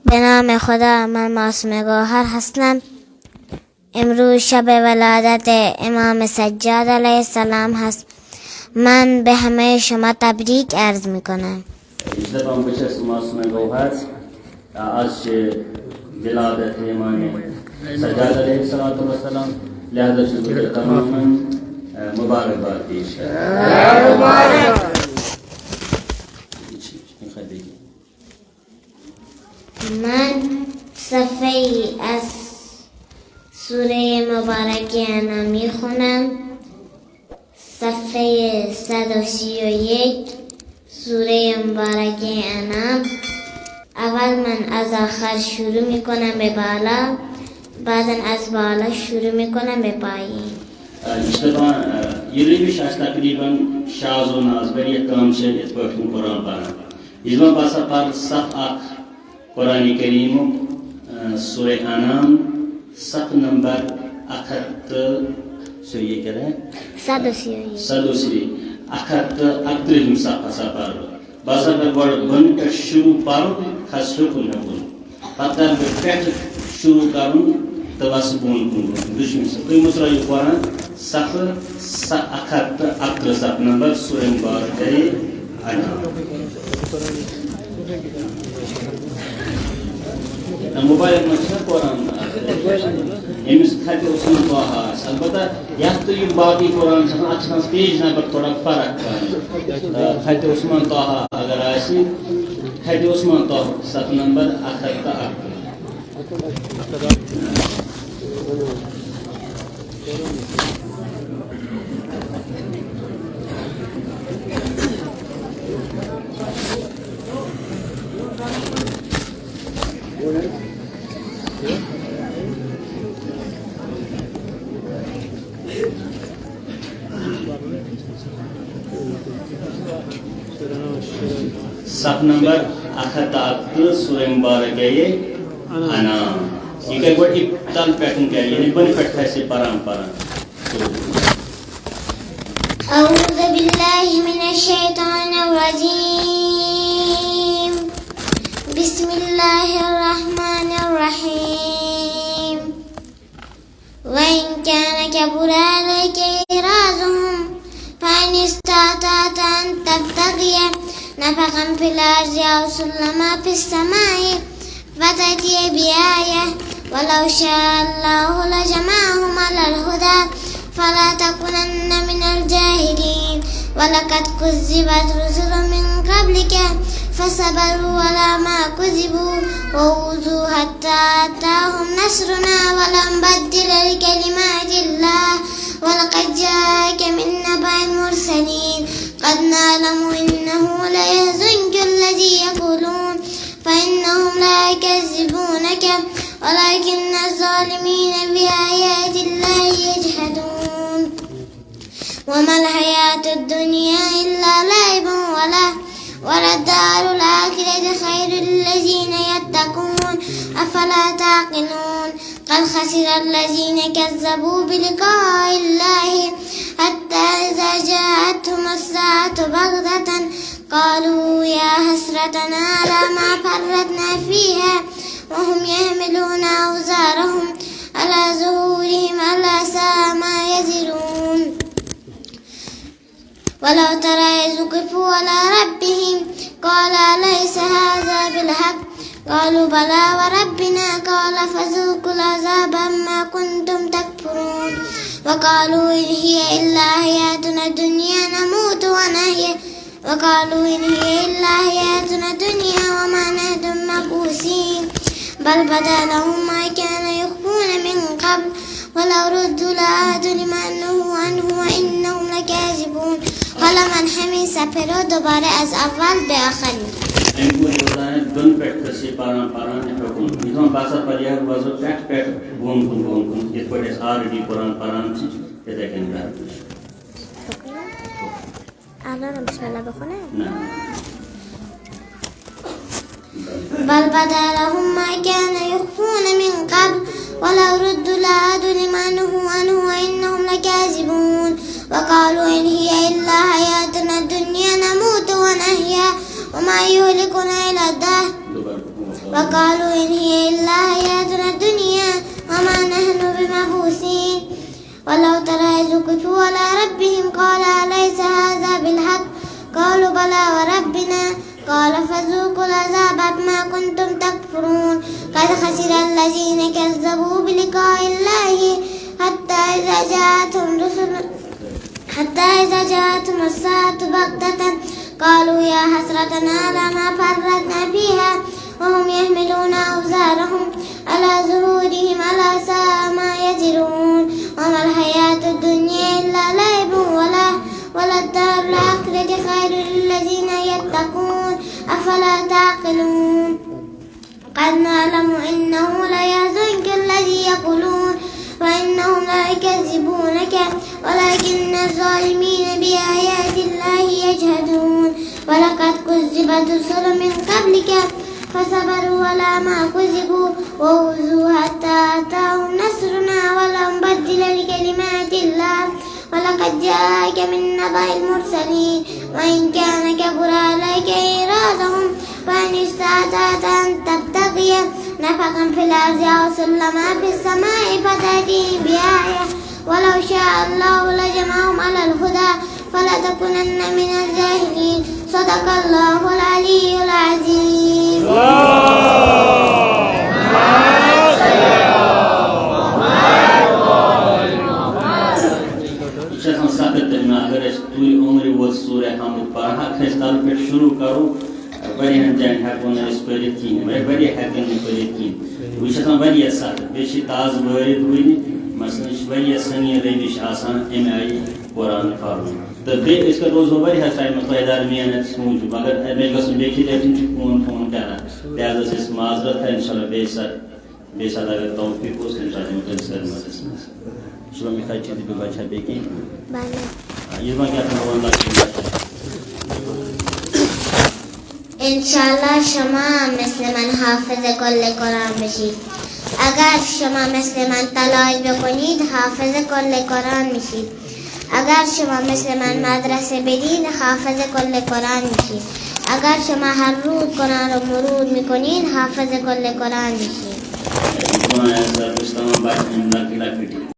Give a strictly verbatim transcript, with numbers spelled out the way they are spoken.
به نام خدا، من معصومه گوهر هستم. امروز شب ولادت امام سجاد علیه السلام هست. من به همهٔ شما تبریک عرض می‌کنم. دپان بہٕ چھَس معصومہ گوہر، آز چھِ ولادت امام سجاد علیہ الصلوۃ والسلام، لہذا چھُس بہٕ تۄہہِ تمامن مبارکباد پیش کران۔ من صفحه‌ای از سورهٔ مبارکه انعام می‌خوانم. صفحهٔ صد و سی و یک، سورهٔ مبارکه انعام. اول من از آخر شروع می‌کنم به بالا، بعداً از بالا شروع می‌کنم به پایین. آ، یہِ چھِ دَپان، آ، یہِ رٔوِش آسہِ تقریٖباً شاز و ناز پٮ۪ٹھ، یَتھ کٲم چھِ یِتھ پٲٹھۍ تِم قرآن پَران۔ یہِ چھِ دَپان، بہٕ ہسا پَرٕ صف اکھ قرآن کریٖمُک، آ، سورہ انعام، صف نمبر اکھ ہتھ تہٕ، سُہ یہِ کیٛاہ دَپان؟ صد و سی و یک۔ صد و سی، اکھ ہتھ تہٕ اَکترٛہِم صف ہسا پَرٕ بہٕ۔ بہٕ ہسا کَرٕ گۄڈٕ بۄنہٕ پٮ۪ٹھ شروٗع پَرُن، کھس ہیوٚکُن ہیوٚکُن۔ پتہٕ کر بہٕ پٮ۪ٹھٕ شروٗع کرُن تہٕ وسہٕ بۄن کُن۔ دُشمن صٲب، تُہۍ مُژرٲیِو قرآن صفہٕ س-، اکھ ہتھ تہٕ اَکترٕہ صفہٕ نمبر سورہ مبارک کرے ادا۔ نہ، موبایلَس منٛز چھُنہ قرآن آسان۔ أمِس ختِ عثمان طه آسہِ۔ البتہ یتھ تہٕ یِم باقٕے قرآن چھِ آسان، اتھ چھِ آسان پیج نمبر تھوڑا فرق پہن۔ تہٕ ختِ عثمان طه اگر آسہِ، ختِ عثمان طه صف نمبر اکھ ہتھ تہٕ اکھ۔ صف نمبر اکھ ہتھ تہٕ اَکترٕہ، سورہ مبارک گٔیے انعام۔ یہِ کَرِ گۄڈٕ اِبتداہَن پٮ۪ٹھ کَرِ، یعنی بۄنہٕ پٮ۪ٹھ کھسہِ پَران پَران۔ أعوذ بالله من الشيطان الرجيم. بسم الله الرحمن الرحيم. وإن كان كبر عليك إعراضهم فإن استطعت أن تبتغي نفقا في الأرض أو سلما في السماء فتأتي بآية ولو شاء الله لجمعهم على الهدى فلا تكونن من الجاهلين. ولقد كذبت رسل من قبلك فصبروا على ما كذبوا وأوذوا حتى أتاهم نصرنا ولا مبدل لكلمات الله ولقد جاءك من نبأ المرسلين. قد نعلم إنه ليحزنك الذي يقولون فإنهم لا يكذبونك ولكن الظالمين بآيات الله يجحدون. وما الحياة الدنيا إلا لعب ولهو ولدار الآخرة خير للذين يتقون أفلا تعقلون. قد خسر الذين كذبوا بلقاء الله حتى إذا جاءتهم الساعة بغتة قالوا يا حسرتنا على ما فرطنا فيها وهم يحملون أوزارهم على ظهورهم ألا ساء ما يزرون. ولو ترى إذ وقفوا على ربهم قال أليس هذا بالحق قالوا بلى وربنا قال فذوقوا العذاب بما كنتم تكفرون. وقالوا إن هي إلا حياتنا الدنيا نموت ونحيا وقالوا إن هي إلا حياتنا الدنيا وما نحن بمبعوثين. بل بدا لهم ما كانوا يخفون من قبل ولو ردوا لعادوا لما نهوا عنه وإنهم لكاذبون. حالا من همین صفحه رو دوباره از اول به آخر می‌خونم. اَمہِ برونٛہہ اوس دَپان، دۄن پٮ۪ٹھ کھٔسۍ یہِ پَران پَران یِتھ پٲٹھۍ کُن۔ یہِ چھُ وَنان، بہٕ ہسا پَرٕ یہِ وَزُر پٮ۪ٹھ پٮ۪ٹھ بۄن کُن بۄن کُن، یِتھ پٲٹھۍ أسۍ already قرآن پَران چھِ، تِتھَے کٔنۍ کَرٕ بہٕ۔ الان بسم الله بخونم؟ نه. بل بدا لهم ما كانوا يخفون من قبل ولو ردوا لعادوا لما نهوا عنه وإنهم لكاذبون. وقالوا إن هي إلا حياتنا الدنيا نموت ونحيا وما يهلكنا إلا الدهر. وقالوا إن هي إلا حياتنا الدنيا وما نحن بمبعوثين. ولو ترى إذ وقفوا على ربهم قال أليس هذا بالحق؟ قالوا بلى وربنا. قال فذوقوا العذاب بما كنتم تكفرون. قد خسر الذين كذبوا بلقاء الله حتى إذا جاءتهم رسل حتى إذا جاءتهم الساعة بغتة قالوا يا حسرتنا على ما فرطنا فيها وهم يحملون أوزارهم على ظهورهم ألا ساء ما يزرون. وما الحياة الدنيا إلا لعب ولهو ولدار الآخرة خير للذين يتقون أفلا تعقلون. قد نعلم إنه ليحزنك الذي يقولون وإنهم ليكذبونك ولكن الظالمين بآيات الله يجحدون. ولقد كذبت رسل من قبلك فصبروا على ما كذبوا وأوذوا حتى أتاهم نصرنا ولا مبدل لكلمات الله ولقد جاءك من نبأ المرسلين وإن كان كبر عليك إعراضهم فإن استطعت أن تبتغي نفقا في الأرض أو سلما في السماء فتأتيهم بآية ولو شاء الله لجمعهم على الهدى فلا تكونن من الجاهلين. صدق الله العلي العظيم. یہِ چھِ آسان سخت تٔمۍ اگر أسۍ توٗرِ عمرِ ووت سورہ حمد پران، اگر أسۍ تَنہٕ پٮ۪ٹھ شروع کرو، واریاہن جاین ہٮ۪کو نہٕ أسۍ پٔرِتھ کِہیٖنۍ، واریاہ ہٮ۪کن نہٕ پٔرِتھ کِہیٖنۍ۔ وۄنۍ چھِ آسان واریاہ سخت، بیٚیہِ چھِ تازٕ وٲرِد وٕنہِ، مثلاً یہِ چھِ واریاہ سنگین روش آسان اَمہِ آیہِ قرآن پرُن۔ تہٕ بیٚیہِ أسۍ کَتہِ روزو واریاہَس ٹایمَس تۄہہِ درمیان اَتہِ سوٗنٛچِو، مگر اَمہِ گژھُن بیٚیہِ کِتھ پٲٹھۍ چھِ فون فون کران، لہذا چھِ أسۍ معذرت کران، انشاءاللہ بیٚیہِ ساتہٕ، بیٚیہِ ساتہٕ اگر توفیٖق اوس، تَمہِ ساتہٕ یِمو تیٚلہِ سٲلِم حظ ٲسۍ منٛز۔ شُکر، مےٚ کَتہِ چھِ تِم بَچہٕ بیٚیہِ کِہیٖنۍ؟ بَنہِ۔ آ، یہِ ما کیٛاہ تھاوان لۄکٹہِ لۄکٹہِ؟ انشاءاللہ شما مثل من حافظ کل قرآن بشید. اگر شما مثل من تلاش بکنید، حافظ کل قرآن میشید. اگر شما مثل من مدرسه بدید، حافظ کل قرآن میشید. اگر شما هر روز قرآن رو مرور میکنید، حافظ کل قرآن میشید. بہٕ چھُس تمام بچن لۄکٕٹۍ لۄکٕٹۍ۔